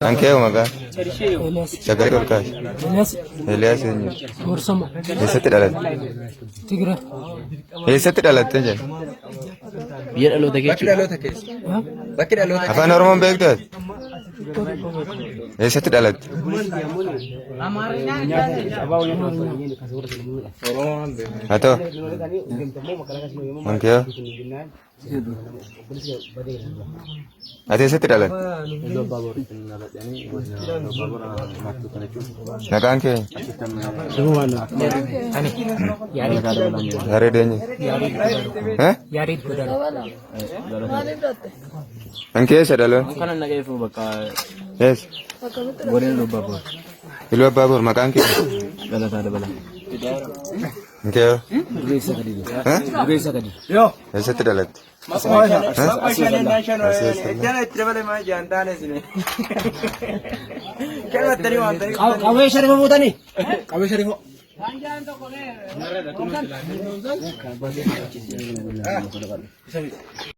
Kan kee hoo maqaan? Sagalee ol kaasi. Elias Eeliyaas eenyu? Warsama. Eessatti dhalatte? Tigra. Eessatti dhalatte jedhe? Biyya dhaloota kee Bakki dhaloota keessa. Bakki dhaloota Afaan Oromoon beektu ati? Eessatti dhalatte? Haa ta'u. Kan kee hoo? Ati eessatti dhalatte? Maqaan kee? Yaareed eenyu? Eh? Yaareed Godaana. Kan kee eessa dhaloon? Kana naqeefu bakka Eessa? godina Iluu Abbaa Boor. Iluu Abbaa Boor maqaan kee? Galataa Dabalaa. Kan kee hoo? Dureessa Kadir. Eh? Dureessa Kadir. Eessatti dhalatte? Qawwee sharifa fuutanii? Qawwee sharifa.